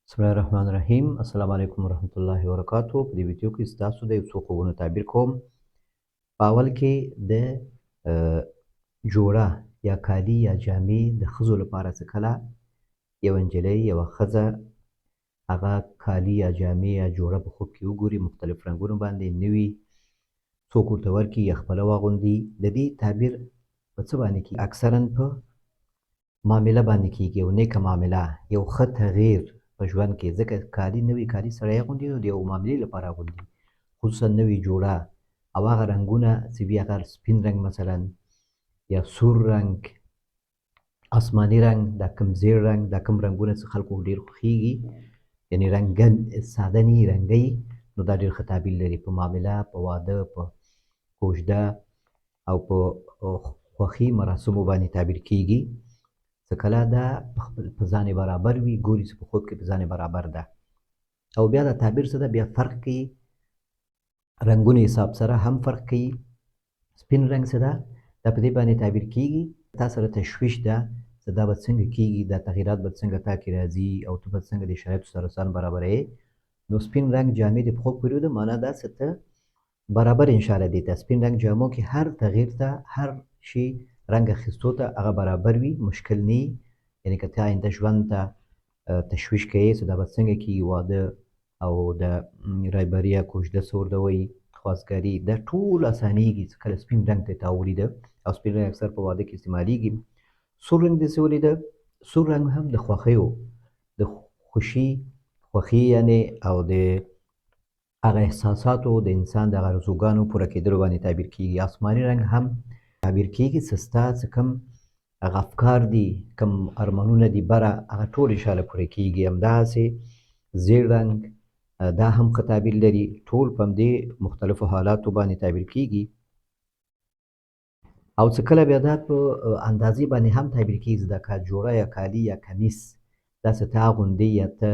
بسم الله الرحمن الرحیم. السلام علیکم ورحمت الله وبرکاتو. په دې ویډیو کې ستاسو د یو څو خوبونو تعبیر کوم. په اول کې د جوړه یا کالي یا جامې د ښځو لپاره، څه کله یوه نجلۍ، یوه ښځه هغه کالي یا جامې یا جوړه په خوب کې وګوري، مختلف رنګونو باندې، نوي، څوک ورته ورکړي یا خپله واغوندي، د دې تعبیر په څه باندې کېږي؟ اکثرا په معامله باندې کېږي، یو نېکه معامله، یو ښه تغییر په ژوند کې، ځکه کالي، نوي کالي سړی اغوندي نو د یو معاملې لپاره اغوندي، خصوصا نوي جوړه او هغه رنګونه چې وي، هغه سپین رنګ مثلا یا سور رنګ، آسماني رنګ، دا کوم زیړ رنګ، دا کوم رنګونه چې خلکو ډېر خوښېږي، یعنی رنګن ساده نه، رنګي، نو دا ډېر ښه تعبیر لري په معامله، په واده، په کوژده او په خوښي مراسمو باندې تعبیر کیږي. څه کله دا په خپل په ځان برابر وي، ګوري چې په خوب کې په ځان برابر ده، او بیا دا تعبیر څه ده، بیا فرق کوي، رنګونو حساب سره هم فرق کوي. سپین رنګ څه ده، دا په دې باندې تعبیر کیږي تا سره تشویش ده چې دا به څنګه کیږي، دا تغییرات به څنګه تا کې راځي او ته به څنګه د شرایطو سره ځان برابروې. نو سپین رنګ جامې د پښو پورې ده، معنا دا چې ته برابر انشاءالله دې ته سپین رنګ جامو کې هر تغییر ته، هر شي رنګ اخیستو ته هغه برابر وي، مشکل نه. یعنی که ته آینده ژوند ته تشویش کوې چې دا به څنګه کیږي، واده او د رایبري یا کوژده څه ورته وایي، خواستګاري، دا ټول اسانیږي چې کله سپین رنګ ته تا ولیده، او سپین رنګ اکثر په واده کې استعمالیږي. سور رنګ دې څه ولیده؟ سور رنګ هم د خوښیو، د خوشي، خوښي یعنی، او د هغه احساساتو، د انسان د هغه ارزوګانو پوره کېدلو باندې تعبیر کیږي. آسماني رنګ هم تعبیر کیږي چې ستا څه کوم هغه افکار دي، کوم ارمانونه دي بره، هغه ټول انشاءالله پوره کیږي. همداسې زیړ رنګ دا هم ښه تعبیر لري. ټول په همدې مختلفو حالاتو باندې تعبیر کیږي. او څه کله بیا دا په اندازې باندې هم تعبیر کیږي، دا که جوړه یا کالي یا کمیس دا څه ته اغوندې یا ته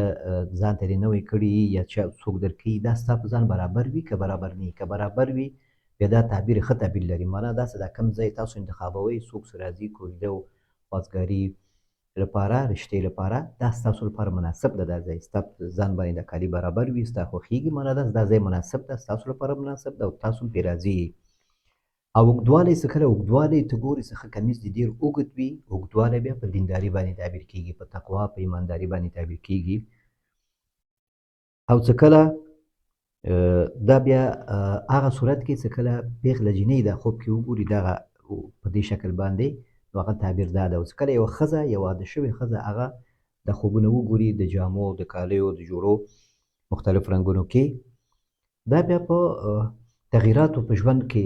ځان ته دې نوی کړي یا چې څوک درکوي، دا ستا په ځان برابر وي که برابر نه وي. که برابر وي بیا دا تعبیر ښه تعبیر لري، معنا دا څه دا کوم ځای تاسو انتخابوئ، څوک څه راځي کوژده او خواستګاري لپاره، رشتې لپاره، دا ستاسو لپاره مناسب ده، دا ځای ستا ځان باندې د کالي برابر وي، ستا خوښیږي، معنا دا دا ځای مناسب ده، ستاسو لپاره مناسب ده او تاسو هم پرې راضي. او اوږدوالی، څه کله اوږدوالی ته ګورې څه ښه کمیس دې ډېر اوږد وي، اوږدوالی بیا په دینداري باندې تعبیر کیږي، په تقوا، په ایمانداري باندې تعبیر کیږي. او څه کله دا بیا هغه صورت کې څه کله پیغله جینۍ دا خوب کې وګوري دغه په دې شکل باندې، نو هغه تعبیر دا ده. او څه کله یوه ښځه، یوه واده شوې ښځه هغه د خوبونه وګوري د جامو، د کالیو، د جوړو مختلف رنګونو کې، دا بیا په تغییراتو په ژوند کې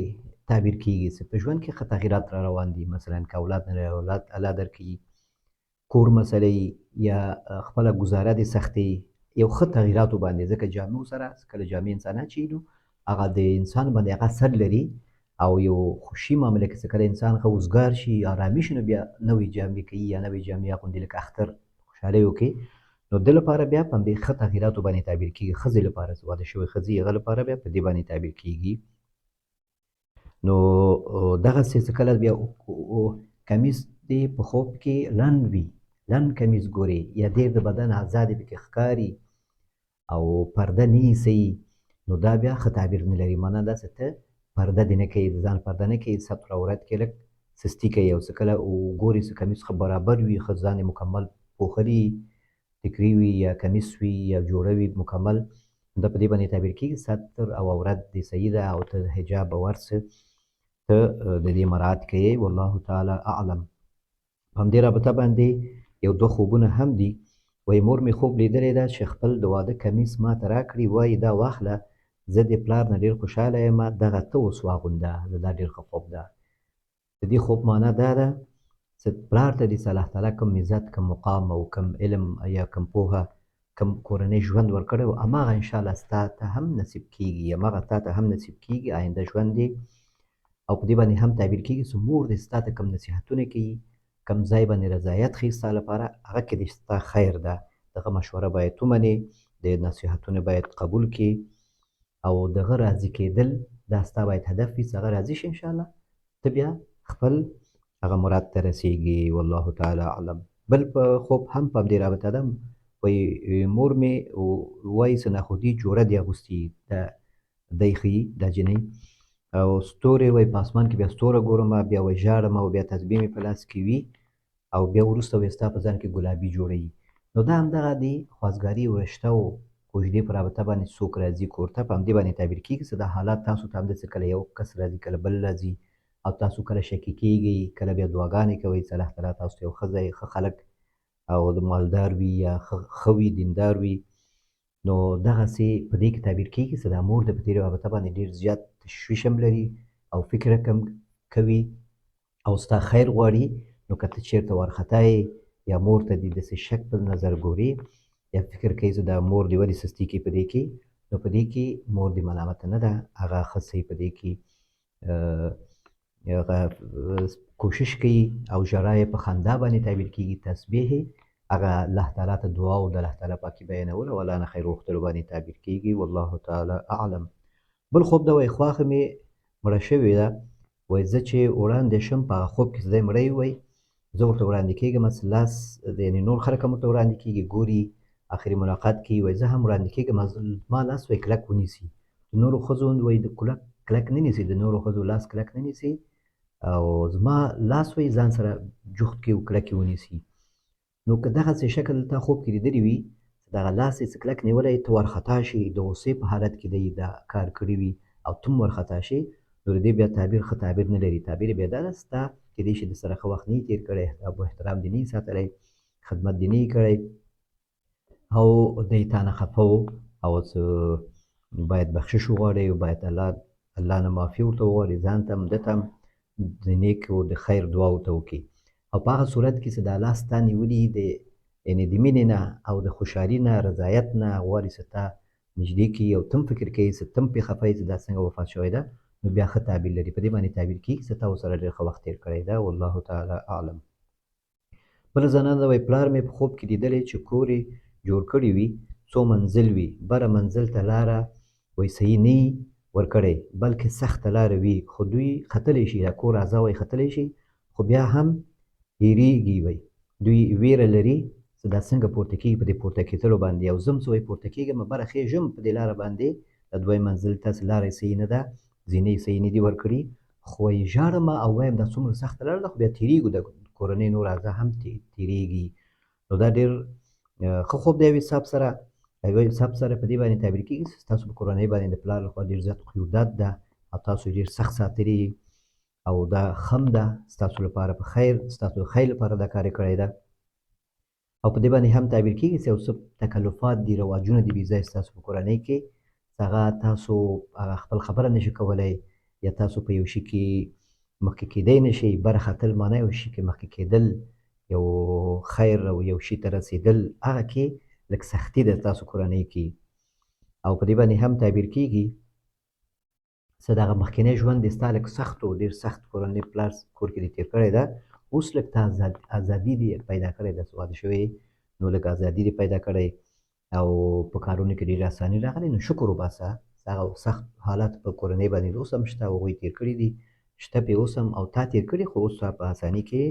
تعبیر کیږي چې په ژوند کې ښه تغییرات را روان دي. مثلا که اولاد نه لري، اولاد الله درکوي، کور مسئله یا خپله ګزاره دې سختې، یو ښه تغییراتو باندې، ځکه جامو سره کله جامې انسان اچوي نو هغه د انسان باندې هغه اثر لري. او یو خوشي معامله کې چې کله انسان ښه وزګار شي، آرامي شي، نو بیا نوې جامې کوي یا نوې جامې اغوندي لکه اختر خوشحالیو کې، نو د لپاره بیا په همدې ښه تغییراتو باندې تعبیر کیږي. ښځې لپاره چې واده شوې ښځې، هغه لپاره بیا په دې باندې تعبیر کیږي. نو دغسې چې کله بیا کمیس دې په خوب کې لنډ وي، لنډ کمیس ګورې یا ډېر د بدن اعضا دې پکې ښکاري او پرده نه ایسي، نو دا بیا ښه تعبیر نه لري، معنا دا چې ته پرده دې نه کوي، د ځان پرده نه کوي، ستر عورت کې لږ سستي کوي. او څه کله وګورې چې کمیس ښه برابر وي، ښه ځان یې مکمل پوښلي، ټیکري وي یا کمیس وي یا جوړه وي مکمل، دا په دې باندې تعبیر کېږي ستر او عورت دې صحیح ده او ته حجاب او هر څه ته د دې مراعات کوې. والله تعالی اعلم. په همدې رابطه باندې یو دوه خوبونه هم دي. وایي مور مې خوب لیدلی ده چې خپل د واده کمیس ما ته راکړي، وایي دا واخله، زه دې پلار نه ډېر خوشحاله یم، دغه ته اوس واغونده. دا ډېر ښه خوب ده. د دې خوب معنا دا ده چې پلار ته دې الله تعالی کوم عزت، کوم مقام او کوم علم یا کوم پوهه، کوم کورنۍ ژوند ورکړی و، هماغه انشاءالله ستا ته هم نصیب کیږي، هماغه تا ته هم نصیب کیږي آینده ژوند دې. او په دې باندې هم تعبیر کیږي چې مور دې ستا ته کوم نصیحتونه کوي، کوم ځای باندې رضایت ښیي ستا لپاره، هغه کې دې ستا خیر ده، دغه مشوره باید ومنې، د نصیحتونه باید قبول کړې او دغه راضي کېدل دا ستا باید هدف وي چې هغه راضي شي، انشاءالله ته بیا خپل هغه مراد ته رسیږي. والله تعالی اعلم. بل په خوب هم په همدې رابطه ده. وایي مور مې وایي څه ناخودي جوړه دې اغوستي، دا دی ښيي دا جینۍ، او ستورې وایي په اسمان کې بیا ستوره ګورم، بیا وایي ژاړم او بیا تسبیح مې په لاس کې وي، او بیا وروسته وایي ستا په ځان کې ګلابي جوړوي. نو دا همدغه دی خواستګاري او رشته او کوژدې په رابطه باندې څوک راځي کور ته، په همدې باندې تعبیر کېږي چې دا حالات تاسو ته همداسې کله یو کس راځي کله بل راځي، او تاسو کله شکي کېږئ، کله بیا دعاګانې کوئ چې الله تعالی تاسو ته یو ښه ځای، ښه خلک او د مالدار وي یا ښه وي، دیندار وي. نو دغسې په دې کې تعبیر کېږي چې دا مور د په دې رابطه باندې ډېر زیات تشویش هم لري او فکر هم کوي او ستا خیر غواړي. نو که ته چېرته وارخطا یې یا مور ته دې داسې شک په نظر ګورې یا فکر کوي چې دا مور دې ولې سستي کوي په دې کې، نو په دې کې مور دې ملامته نه ده، هغه ښه صحیح په دې کې هغه کوشش کوي او ژړا یې په خندا باندې تعبیر کېږي، تسبیح یې هغه الله تعالی ته دعا او د الله تعالی پاکي بیانول او الله نه خیر غوښتلو باندې تعبیر کېږي. والله تعالی اعلم. بل خوب ده، وایي خواښه مې مړه شوې ده، وایي زه چې وړاندې شم په هغه خوب کې چې دی مړی وایي زه ورته وړاندې کېږم، چې لاس یعنې نور خلک هم ورته وړاندې کېږي، ګوري آخري ملاقات کوي، وایي زه هم وړاندې کېږم، زما لاس وایي کلک ونیسي، د نورو ښځو وایي د کلک کلک نه نیسي، د نورو ښځو لاس کلک نه نیسي، او زما لاس وایي ځان سره جوخت کې او کلک یې ونیسي. نو که دغسې شکل تا خوب کې لیدلی وي چې دغه لاس یې څه کلک نیولی، ته وارخطا شې، د غصې په حالت کې دی دا کار کړی وي او ته هم وارخطا شې، نو د دې بیا تعبیر ښه تعبیر نه لري. تعبیر یې بیا دا ده چې تا کېدای شي د سره ښه وخت نه یې تېر کړی، او احترام دې نه یې ساتلی، خدمت دې نه یې کړی، او دی تا نه خفه و، او څه باید بخشش وغواړې او باید الله نه معافي ورته وغواړي، ځان ته هم ده ته هم د نیک او د خیر دعا ورته وکړي. او په هغه صورت کې چې د الله ستا نیولي د یعنې د مینې نه او د خوشحالي نه رضایت نه غواړي چې تا نږدې کړي، او ته هم فکر کوې چې ته هم پرې خفه یې چې دا څنګه وفات شوی ده، نو بیا ښه تعبیر لري، په دې باندې تعبیر کېږي چې تا ورسره ډېر ښه وخت تېر کړی ده. والله تعالی اعلم. بله زنانه ده، وایي پلار مې په خوب کې لیدلی چې کور یې جوړ کړی وي، څو منزل وي، بره منزل ته لاره وایي صحیح نه یي ورکړی، بلکې سخته لاره وي، خو دوی ختلی شي، دا کور اعضا وایي ختلی شي، خو بیا هم هېرېږي، وایي دوی ویره لري چې دا څنګه پورته کېږي په دې پورته کېدلو باندې، او زه هم څه وایي پورته کېږم، بره خېژم په دې لاره باندې، دا دویم منزل ته چې لاره یې صحیح نه ده، زینې یې صحیح نه دي ورکړي، خو وایي ژاړم او وایم دا څومره سخته لاره ده، خو بیا تېرېږو، د کورنۍ نور اعضا هم تېرېږي. نو دا ډېر ښه خوب دی. یو حساب سره په دې باندې تعبیر کېږي چې ستاسو په کورنۍ باندې د پلار لخوا ډېر زیات قیودات ده او تاسو ډېر سخت ساتلي، او دا خم ده ستاسو لپاره په خیر، ستاسو د خیر لپاره دا کار یې کړی ده. او په دې باندې هم تعبیر کېږي چې یو څه تکلفات دي، رواجونه دي بې ځایه ستاسو په کورنۍ کې، چې هغه تاسو هغه خپل خبره نشي کولی، یا تاسو په یو شي کې مخکې کېدی نه شئ. بره ختل معنی یو شي کې مخکې کېدل، یو خیر او یو شي ته رسېدل، هغه کې لږ سختي ده تاسو کورنۍ کې. او په دې باندې هم تعبیر کېږي څه دغه مخکنی ژوند دې ستا لږ سخت و، ډېر سخت کورنۍ پلار کور کې دې تېر کړی ده، اوس لږ ته ازادي دې پیدا کړې ده، واده شوې نو لږ ازادي دې پیدا کړی او په کارونو کې ډېره اساني راغلې، نو شکر وباسه. هغه سخت حالت په کورنۍ باندې اوس هم شته، هغوی تېر کړي دي، شته پې اوس هم، او تا تېر کړي، خو اوس په اساني کې،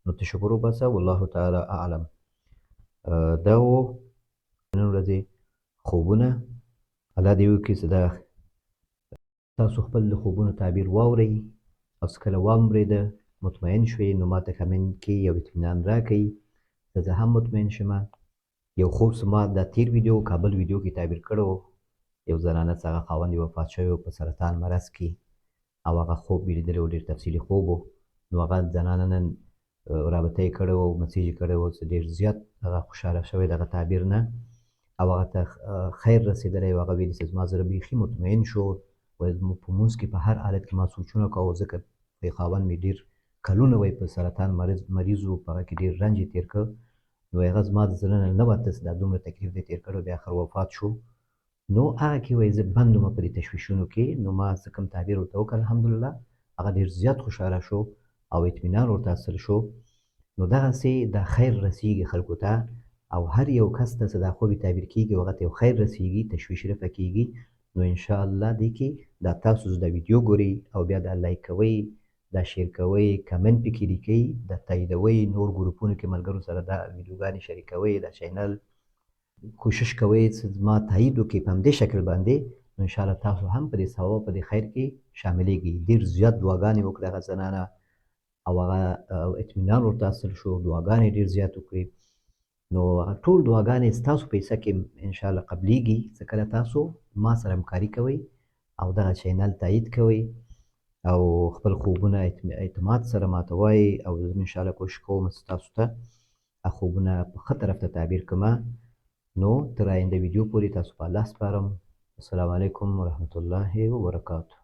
نو ته شکر وباسه. والله تعالی اعلم. دا و نن ورځې خوبونه. الله دې وکړي چې دا تاسو خپل د خوبونو تعبیر واورئ او څه کله واورېده مطمئن شوئ، نو ما ته کمنټ کې یو اطمینان راکړئ چې زه هم مطمئن شم. یو خوب چې ما دا تیر ویډیو کابل ویډیو کې تعبیر کړو، یو زنانه چې هغه خاوند یې وفات شوی و په سرطان مرض کې، او هغه خوب یې لیدلی و، ډېر تفصیلي خوب و، نو هغه زنانه نن رابطه یې کړې وه او مسیج یې کړی و چې ډېر زیات هغه خوشحاله شوی دغه تعبیر نه، او هغه ته خیر رسېدلی، او هغه ویلي چې زما زړه بیخي مطمئن شو، وایي په مونځ کې په هر حالت کې ما سوچونه کاوه، ځکه وایي خاوند مې ډېر کلونه وایي په سرطان مریض و، په هغه کې ډېر رنج یې تېر کړ، نو هغه زما د زړه نه نه وته چې دا دومره تکلیف دی تېر کړی، بیا اخر وفات شو. نو هغه کې وایي زه بند وم په دې تشویشونو کې، نو ما څه کوم تعبیر ورته وکړ، الحمدلله هغه ډېر زیات خوشحاله شو او اطمینان ورته حاصل شو. نو دغسې دا خیر رسیږي خلکو ته، او هر یو کس ته چې دا خوب تعبیر کېږي هغه ته یو خیر رسیږي، تشویش رفع کېږي. نو انشاءالله دې کې دا تاسو دا ویډیو ګورئ او بیا دا لایک کوئ، دا شیر کوئ، کمنټ پکې لیکئ، دا تاییدوئ، نور ګروپونو کې ملګرو سره دا ویډیوګانې شریکوئ، دا چینل کوشش کوئ چې زما تایید وکړئ په همدې شکل باندې، نو ان شاء الله تاسو هم په دې ثواب، په دې خیر کې شاملېږئ. ډېر زیات دعاګانې وکړه هغه زنانه، او هغه اطمینان ورته حاصل شو، دعاګانې ډېر زیات وکړي. نو هغه ټول دعاګانې ستاسو په حصه کې ان شاء الله قبلېږي، چې کله تاسو ما سره همکاري کوئ او دغه چینل تایید کوئ او خپل خوبونه اعتماد سره ماته وایئ، او زه ان شاء الله کوشش کوم چې تاسو ته خوبونه په ښه طرف ته تعبیر کړم. نو تر آینده ویډیو پورې تاسو په الله سپارم. السلام علیکم ورحمت الله وبرکاته.